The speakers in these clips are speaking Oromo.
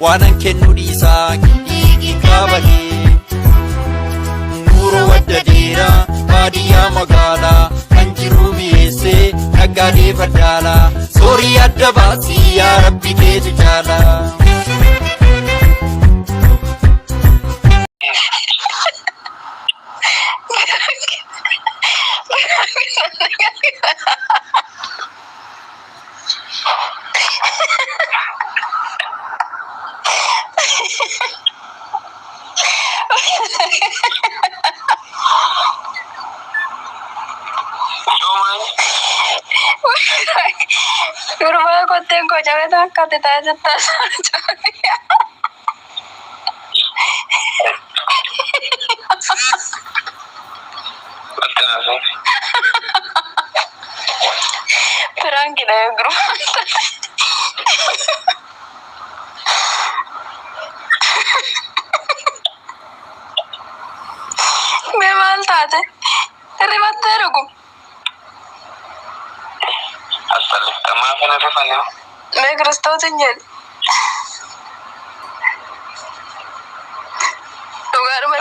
Waanan kennu dhiisaa gindii qabatee. Nuuroo wadda dheeraa baadiyyaa magaalaa kan jiru mi'eessee naggaadee faddaalaa soorii adda baasii yaa rabbi keetu caalaa. Gurbaa kotteen koo cabee takka ati taa'ee sitti Piraankidha yoo gurbaan taate. Mee maal taate? Rifattee dhugum. Mee Kiristoosin jedhi. Dhugaadhuma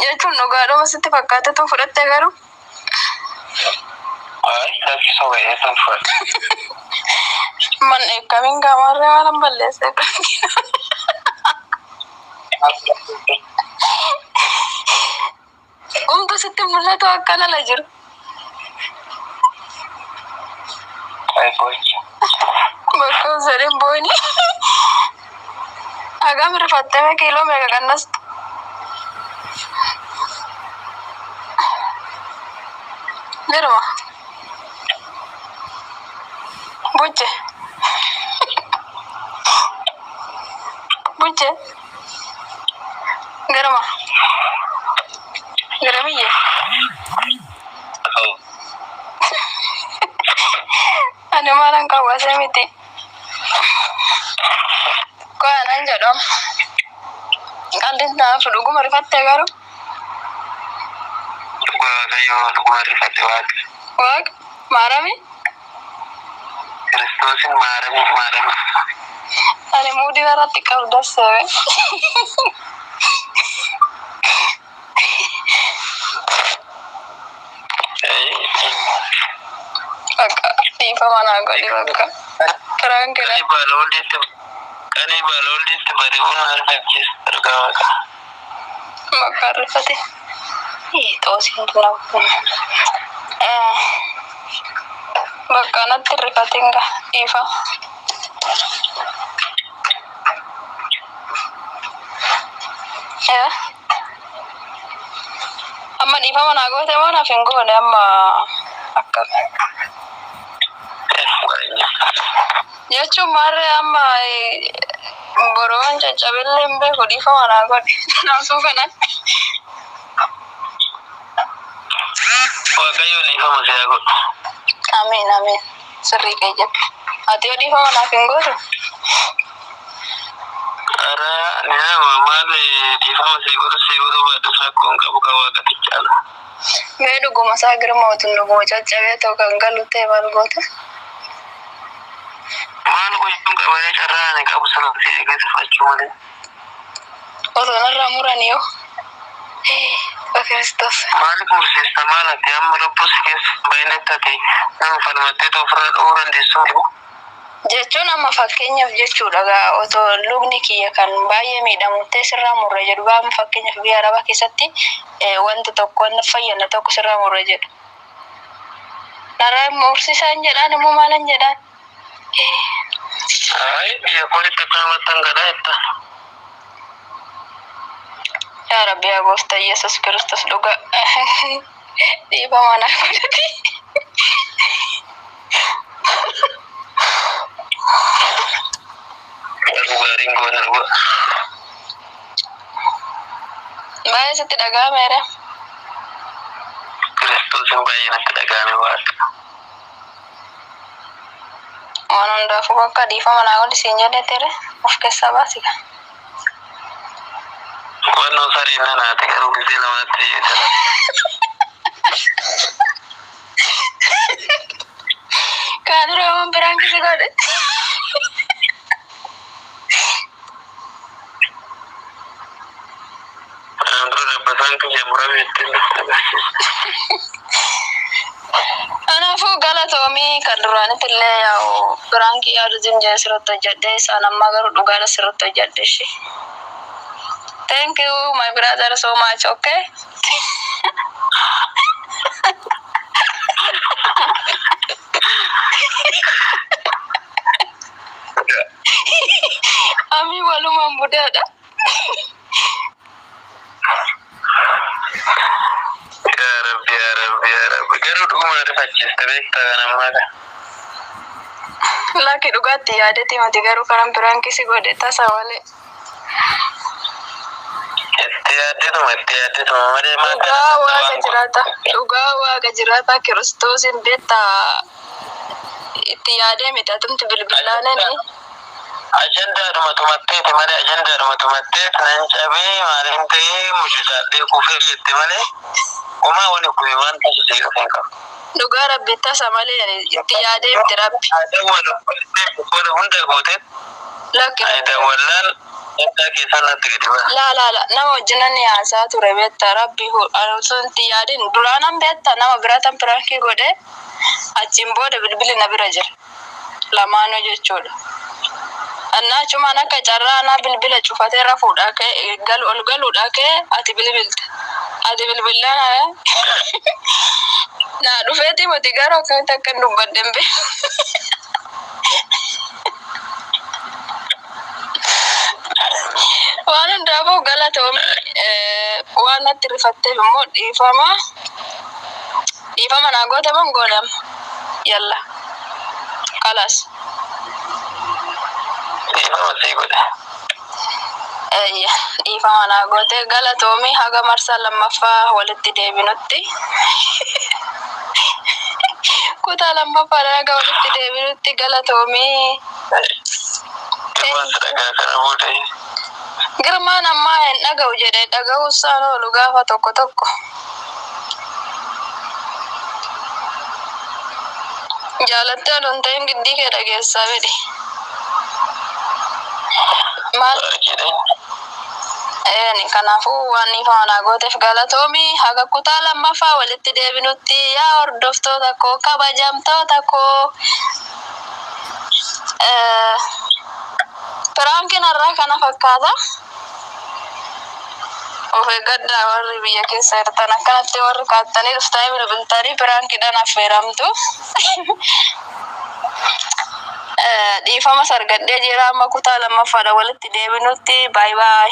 jechuun dhugaadhuma sitti fakkaatetu fudhatte garuu. Man eekkamiin gaamaarree waan hin balleessee Umtu sitti mul'atu akkan ala jiru. Bakka sadeen booni. Hagam rifattee mee kiiloo meeqa qannastu? Jirma. Buche. Buche. Garuma. Gara biyya. Ani maalan qawwasee miti. Qoya nan jedham. Qalliin taa'aaf dhuguma rifattee garuu. Waaqa maarami. Ani muudii irratti qabdas seeme. Bakka dhiifama naa godhi bakka. Piraankidha. Bakka rifate. Xoosiin tun Bakka natti rifatin ga dhiifama. Amma dhiifama naa goote moo naaf hin goone amma akkam. Jechuun maarree amma boroon caccabellee hin beeku dhiifama naa godhi. Naasuu kanan. Ameen ameen. Sirrii kee jette. Ati yoo dhiifama naaf hin gootu? Mee dhuguma isaa girma utuun dhuguma caccabee ta'u kan galu ta'e maal goota? Osoo narraa muranii yoo. Kiristoos. Jechuun amma fakkeenyaaf jechuudha gaa otoo lubni kiyya kan baay'ee miidhamu ta'e sirraa murre jedhu gaa amma fakkeenyaaf biyya arabaa keessatti wanta tokko wanta fayyadne tokko sirraa murre jedhu. Narraa mursiisaan jedhaan immoo maalan jedhaan? Yaa Rabbi yaa gooftaa Yesuus Kiristoos dhugaa dhiifama naa godhati. Baay'ee sitti dhaga'ameera. Waan hundaafuu bakka dhiifama naa godhi siin jedhe tere of keessaa baasi gaa. Kana dura waan biraan kisi godhe. Ameetti natti agarsiisa. Kanaafuu galatoomii kan duraanitti illee yaa'u biraankii yaadu jimjee sirriitti hojjedhe isaan ammaa garuu dhugaadha sirriitti hojjedhe ishee. Thank you my brother so much, okay? Ami walumaan budaadha. Yaa Rabbi, yaa Rabbi, yaa Rabbi. Garuu dhuguma rifachiiste beektaa kan ammaa kana. Lakki dhugaatti yaadatti mati garuu karan biraankii si godhe tasa malee. Itti yaaddeetuma, itti yaaddeetuma malee maal kana Dhugaa waaqa waan jiraata. Dhugaa waaqa jiraata Kiristoosiin beektaa itti yaadee miti atumti bilbilaanani. Ajandaadhuma tumatteeti malee, ajandaadhuma tumatteet nan cabee maaliin ta'ee mucucaadhee kufee jette malee homaa wani kun waan tasu sii dhufe hin qabu. Dhugaa rabbi tasa malee ani itti yaadee miti rabbi. Dawwala hunda gooteet Lakki ani dawwallaan addaa keessaa natti gadi ba'a. La la la, nama wajjinan ni haasaa ture beektaa rabbi ani osoo itti yaadin duraanan beektaa nama biraatan piraankii godhe achiin booda bilbilli na bira jira. Lamaanuu jechuudha. Annaa achumaan akka carraa anaa bilbila cufatee rafuudha ka'e galu ol galuudha ka'e ati bilbilte. Ati bilbillaan naa dhufeeti mati garuu akkamitti akka hin dubbadhe hin beeku. Waan hundaafuu galatoomii, waan natti rifatteef immoo dhiifama. Dhiifama naa goote moo hin goone amma? Yalla. Kalaas. Dhiifama sii godhe. Eeyya, dhiifama naa goote galatoomii haga marsaa lammaffaa walitti deebinutti. Kutaa lammaffaa haga walitti deebinutti galatoomii. Girmaan si dhagaa kana booda. Girmaan ammaa hin dhaga'u jedhee dhaga'uu isaan oolu gaafa tokko tokko. Jaalattee odoo hin ta'in giddii kee dhageessaa fedhi. Maal Argine. Een, kanaafuu waan dhiifama naa gooteef galatoomii haga kutaa lammaffaa walitti deebinutti yaa hordoftoota koo kabajamtoota koo. Piraankiin har'aa kana fakkaata. Of eeggadhaa warri biyya keessa jirtan akkanatti warri kaattanii dhuftanii bilbiltanii piraankiidhaan affeeramtu. Dhiifama sargadhee jira amma kutaa lammaffaadha walitti deebinutti, baay baay.